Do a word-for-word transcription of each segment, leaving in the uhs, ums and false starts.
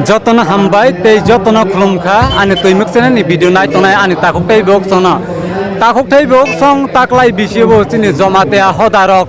Jotono hambai tei jotono khulumkha ani twimwk channel ni video nai tongnai ani takhuk tei bok sono. Takhuk tei bok song taklai bisi bo chini Jamatia hodarok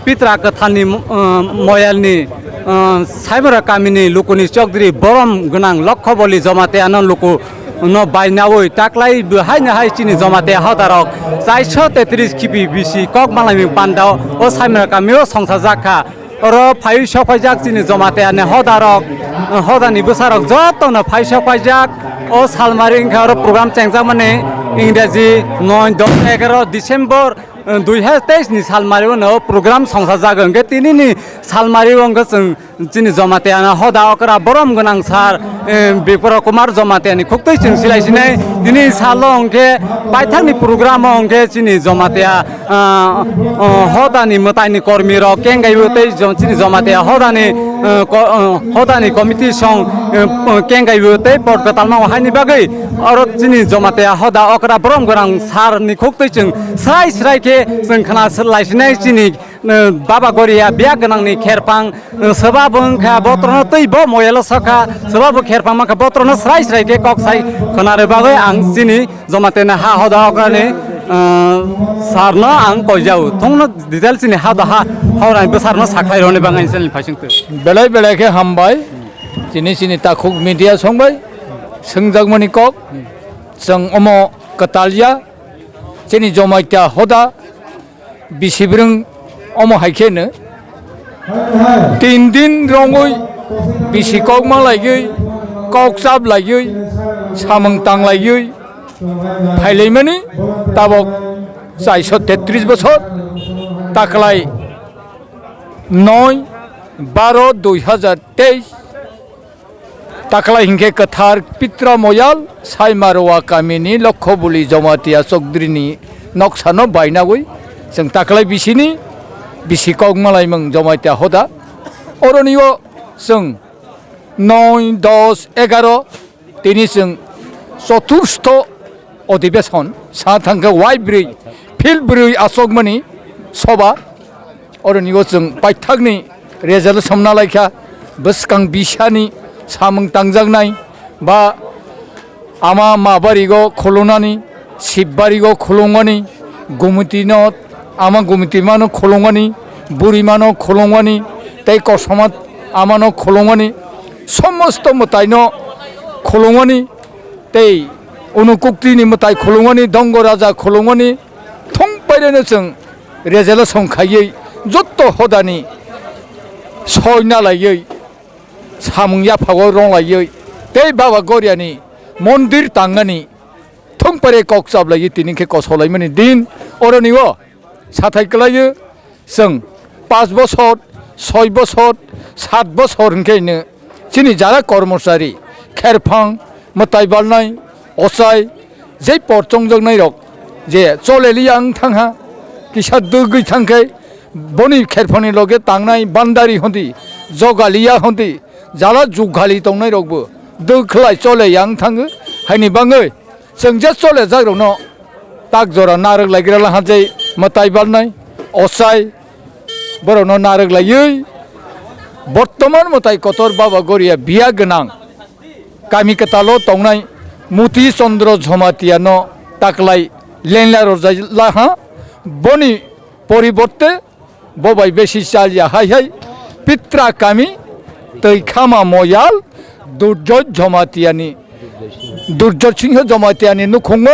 Pitra kwtharni, uh, moyalni, uh, Saimara kamini lukuni chokdri borom gwnang Lokhoboli Jamatia no luku no bainawi taklai bo haino hai chini Jamatia hodarok chaiso tetris khibi bisi kok malai pandao o Saimara kamio songsa jakha. Oro phai sokhaijak chini Jamatia ni hodarok, hodani bwsarok jotono phai sokhaijak. O salmari wngkha oro program chengjakmani Ingreji noi dos egaro December, dui hajar teis ni salmari o program songsa jago. Hwnkhe tini ni salmari o hwnkhe chwng chini Jamatia ni hoda okra borom gwnang sir, eh, Bipro Kumar Jamatia ni khuktwi chwng silai sinai. Tini salo hwnkhe paithakni program o hwnkhe chini Jamatia ah, oh, hodani mwtaini kormi rok kengaiwi tei jom-, chini Jamatia hodani, eh, ko-, eh, hodani committee song, eh, kengaiwi tei pot kwtalma haini bagwi oro chini Jamatia hoda okra borom gwnang sir ni khuktwi chwng srai srai khe chwng khna laisinai chini, eh, Baba Goria biya gwnangni kherpang, eh, swbabo wngkha botrono tei bo moyelo sokha swbabo kherpang mankha botrono srai srai khe kok sai khwnare bagwi ang chini Jamatia ni ha hoda okrani, ah, sir no ang koijao. Thongno detail chini ha da ha, haurani bwsarno sakhlai roni bang ang chini phaising twi. Belai belai khe hambai. Chini chini takhuk media songbai. Swngjak mani kok. Chwng omo kwtal ya. Chini Jamatia hoda. Bisi bwrwng omo hai khe no tin din rongwi bisi kok ma laiwi, kok chap laiwi, samung tang laiwi phailaimani tabok chaiso tetris bosor taklai noi baro dui hajar teis. Taklai hinkhe kwthar Pitra Moyal Saimarwa kamini Lokhobuli Jamatia Chokdrini noksano bainawi chwng taklai bisini bisi kok malaimung Jamatia hoda. Oronio chwng noi, dos, egaro tini chwng choturstho odhibeson sa thangkhe wai bwrwi, phil bwrwi achokmani soba. Oroni o chwng paithakni resolution na laikha, bwskang bisani samung tangjaknai ba ama mabarigo khulunani, sibarigo khulungani, gumitino ama gumitimano khulungani, burimano khulungani, tei kosoma amano khulungani, somosto mwtaino khulungani, tei unukuktini mwtai khulungani, dongo raja khulungani, thung paireno chwng resolution khaiwi jotto hodani soi nalaiwi samung yaphao ronglaiwi tei Baba Goriani mondir tangani thung paire kok chaplaiwi tini khe kosolaimani din. Oroni o sathai kwlaiwi chwng paanch bosor, soi bosor, saat bosor hinkhe no chini jara kormochari, kherphang, mwtai balnai, ochai, jei por chongjaknai rok je chole liya wng thangha, kisa dwgwi thangkhe boni kherphangni loge tangnai bandari hondi, jogaliya hondi, jala jugali tongnai rokbo dwkhlai chole ya wng thango, haini bangwi chwng je chole jak rokno tak jora narwk laigra laha jai mwtai balnai, ochai, borokno narwk laiwi bortoman mwtai kotor Baba Goria biya gwnang kami kwtalo tongnai Muti Chandra Jamatia no taklai lenla rwjai laha, boni poriborte bo bai besi chal ya hai hai Pitra kami tei Khama Moyal Durjoy Jamatia ni, Durjoy Singho Jamatia ni nukhungo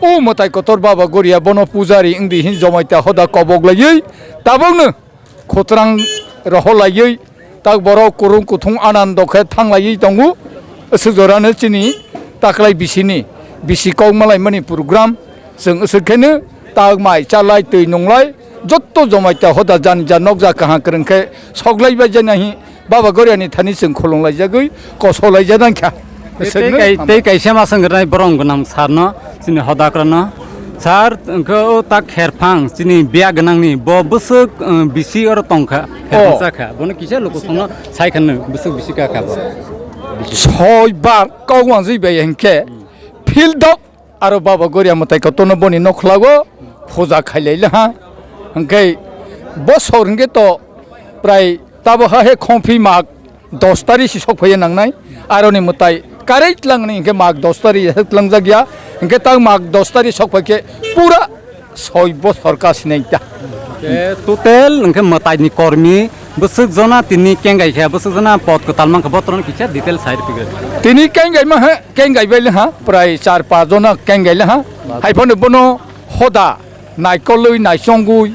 o mwtai kotor Baba Goria bono pujari wngdi hin Jamatia hoda kobok laiwi tabukno khutrang rohor laiwi tak borok kurung kuthung anando khe thanglaiwi tongo. Aswk jorano chini taklai bisini bisi kok malaimani program chwng aswk kheno tak mai chalai twi nunglai jotto Jamatia hoda jani ja nokja kaham kwrwng khe soklai bai jani hi Baba Goriani thani chwng khulung laijagwi kosok laijak nang kha. Tei, tei kai-, tei kaisa ma swngwrnai borok gwnang sir no, chini hodakrano. Sir, hwnkhe o tak kherphang, chini biya gwnangni, bo bwswk, uh, bisi oro tongkha, kherphang chakha. Bono kisa lukusongno sai khano bwswk bisi kakha bo. Soi bar kok wanjwi bai hinkhe field of aro Baba Goria mwtai kotorno boni nokhlago puja khailai laha. Hwnkhe bosor hwnkhe to prai tabo ha he khongphi mak Dos tari si sok phaiya nangnai, aroni mwtai karwi tlangnai hinkhe mag dos tari he tlangjak ya, hinkhe tang mag dos tari sok phaikhe pura soi bosor ka sinai ta. Ke total hinkhe mwtai ni kormi bwswk jona tini kengai khe, bwswk jona pot kwtal mankha, botorno kisa detail sai rwphi. Tini kengai ma he, kengai bai le ha, prai char pas jona kengai le ha. Haiphano bono hoda naikolwi naisongwi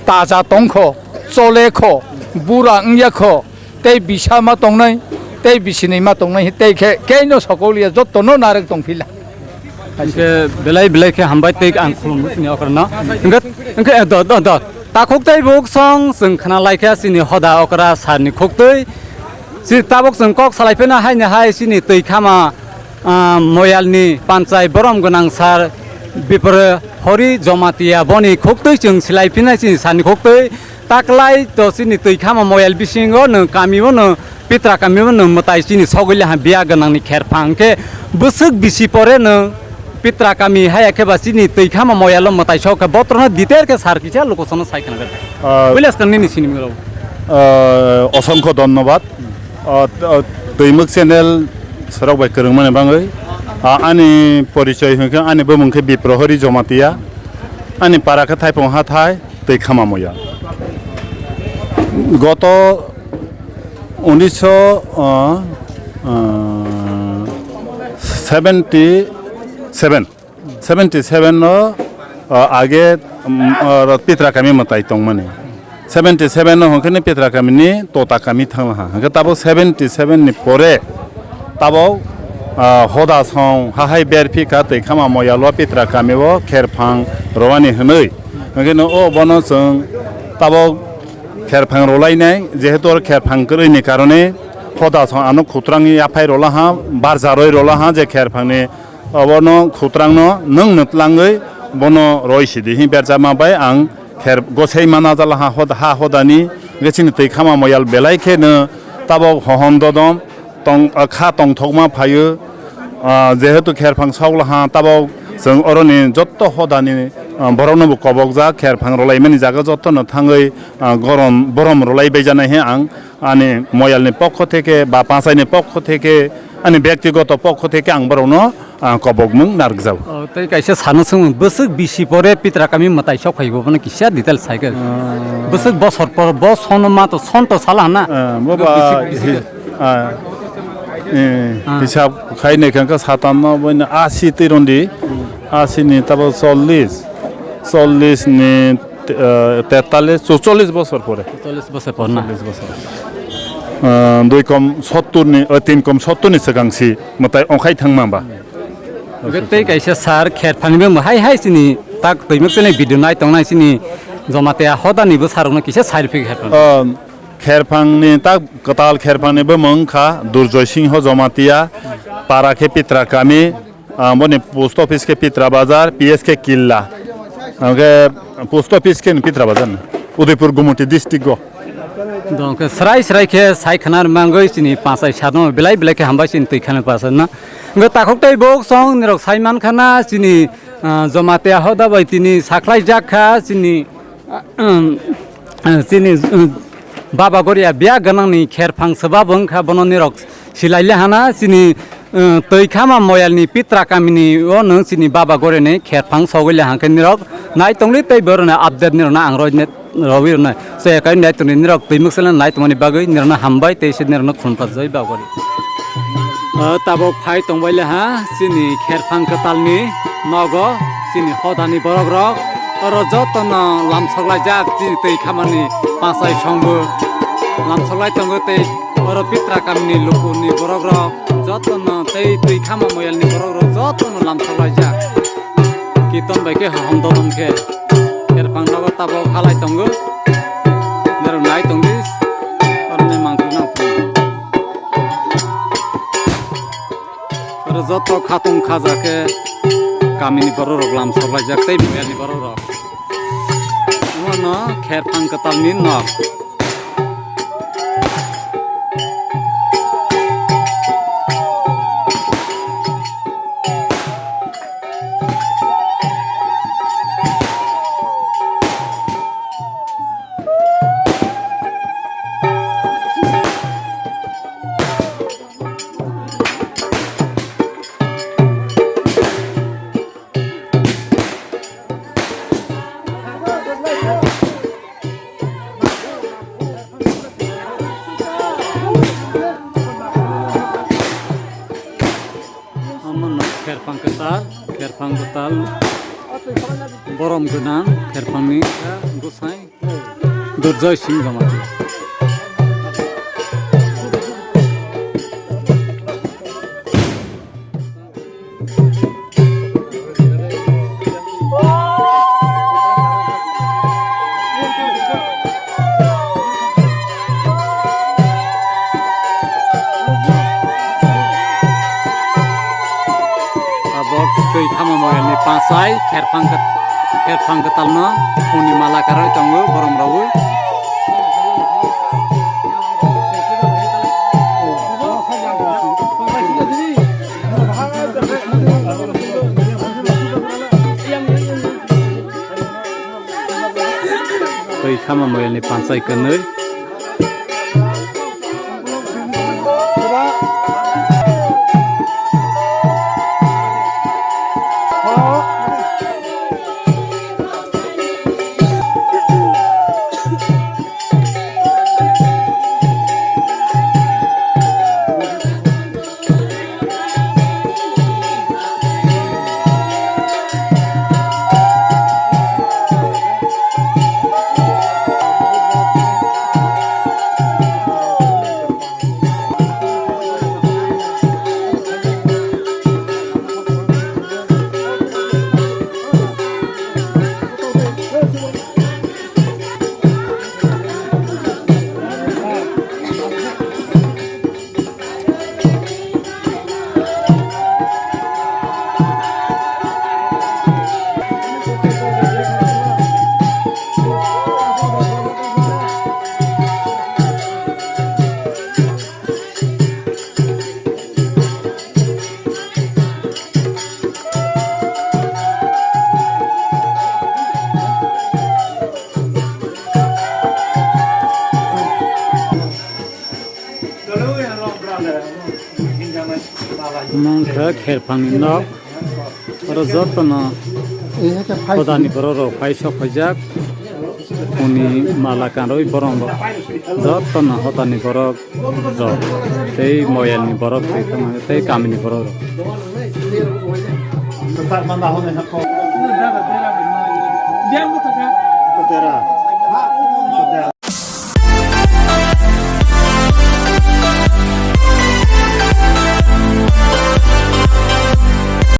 taja tongkho, cholekho, bura wngyakho, tei bisa ma tongnai, tei bisinwi ma tongnai, tei khe keino sokoliya jotono narwk tongphila. Hingke belai belai khe hambai tei ang khulumgo chini okorno. Hingke, hingke, eh, do, do, do. Takhuk tei buk song chwng khna laikha chini hoda okra sarni khuktwi. Chini tabuk chwng kok salai pheno haini hai chini twi khama ah, Moyalni panchai borom gwnang sar Bipre Hori Jomatia boni khuktwi chwng silai phinai chini sani khuktwi taklai to chini twi khama Moyal bisingo nwng kamio nwng Pitra kamio nwng mwtai chini sogwi le ha biya gwnangni kherphang khe bwswk bisi pore nwng Pitra kami haya khe ba chini twi khama Moyalo mwtai sok khe botrono detail khe sar kisa lukusono sai khna. Ah, Puila skang nini sinimung rok. Ah, osongkho dhonnobad. Ah, t-, ah, Twimwk channel sorok bai kwrwngmani bagwi. Ah, ani porichoi hwnkhe ani bumung khe Biprohori Jomatia. Ani para khe Thaipung Hathai, twi Khamamoya. Goto unisho, ah, ah, seventy seven. Seventy seven no, ah, age, um, ah, Pitra kami mwtai tongmani. Seventy seven no hwnkhe ni Pitra kami ni Tota kami thanglaha. Hwnkhe tabuk seventy seven ni pore tabuk, ah, hoda song hahai berphi kha twi Khamamoyalo Pitra kami o kherphang rwani hwnwi. Hwnkhe no o bono chwng tabuk kherphang rwlainai, jehetu oro kherphang kwrwi ni karone hoda song ano khutrangwi yaphai rwlaha, barjarwi rwlaha je kherphang ni Obono khutrangno nwng nwtlangwi bono roi sidi hwnwi berjama bai ang kher gosei mana jala ha hoda, ha hodani hwnkhe chini twi Khamamoyal belai kheno tabok hohom dodom tong, ah, kha tongthokma phaio. Ah, jehetu kherphang saklaha tabok chwng oroni jotto hodani, ah, borokno bo kobokjak kherphang rwlaimani jaga jottono thangwi, ah, gorom borom rwlai baijanai hwnwi ang ani moyalni pokho theke ba panchaini pokho theke ani byaktigoto pokho theke ang borokno, ah, kobokmung narwkjago. O, tei kaisa sana swngmung, bwswk bisi pore Pitra kami mwtai sok phaibo bono kisa detail sai khe. Ah. Bwswk bosor por, bo sono ma to, son to sala hana. Ah, bo ba bisi, bisi hi-, ah, eh, ah, hisab khai nai kha satanno boino asi twi rondi. Hmm. Asi ni tabo chollish, chollish ni te-, ah, tetallish, chuchollish bosor pore. Chollish bosor por na? Chollish bosor. Ah, dui kom sottur ni, ah, tin kom sottur ni swkang si mwtai ongkhai thangma ba. Hwnkhe tei kaisa sir kherphang ni bwmung hai hai chini tak twimwk chini video nai tongnai chini Jomatia hoda ni bwsa rokno kisa sai rwphik kherphang. Ah, kherphang ni tak kwtal kherphang ni bwmung wngkha Durjoy Singho Jomatia, para khe Pitra kami, Ah, boni post office khe Pitra Bazar, P S khe Killa. Hwnkhe post office khe Pitra Bazar ni, Udaipur Gumoti district go. Dong khe srai srai khe sai khna mangwi chini panchai sadno belai belai khe hambai chini twi khana pasarna. Hwnkhe takhuk tei bok song nirok sai man khana chini, ah, Jomatia hoda bai tini sakhlai jak kha chini Ah, um, ah, chini, um, Baba Goria biya gwnangni kherphang swbabo wngkha, bono nirok silaile hana chini, um, twi Khamamoyalni Pitra kamini o nwng chini Baba Goriani kherphang sogwi le hangkhe nirok nai tongli tei borokni update nirokno ang roi net rogwi rwnai. So ekai nai tongni nirok twimwk seleng nai tongmani bagwi nirokno hambai tei se nirokno khulumkha joi Baba Gori. O tabok phai tongbai le ha chini kherphang kwtalni nogo chini hodani borok rok oro jotono lam soklaijak chini twi khamani pachai songbo lam soklai tongo tei oro Pitra kamini lukuni borok rok jotono tei twi Khamamoyalni borok rok jotono lam soklaijak. Kiton bai khe hohom dodom khe kherphang nogo tabok halai tongo. Norok nai tongdi, oroni mangpili nang phuru. Oro joto khatung khaja khe kamini borok rok lam soklaijak tei Moyalni borok rok. Omono kherphang kwtalni nok. Pangkatal borom gwnang kherphangni gosai Durjoy Singh Jamatia. Abo twi khama moyalni pachai kherphang kwt-, kherphang kwtalno phungni mala karwi tongo boromrogwi. Twi khama moyalni pachai kwnwi. Mangkha kherphangni nok. Oro jotono hodani borok rok phai sok phaijak. Phungni mala kanrwi borok rok. Jotono hodani borok rok. Tei moyalni borok tei kamini borok rok.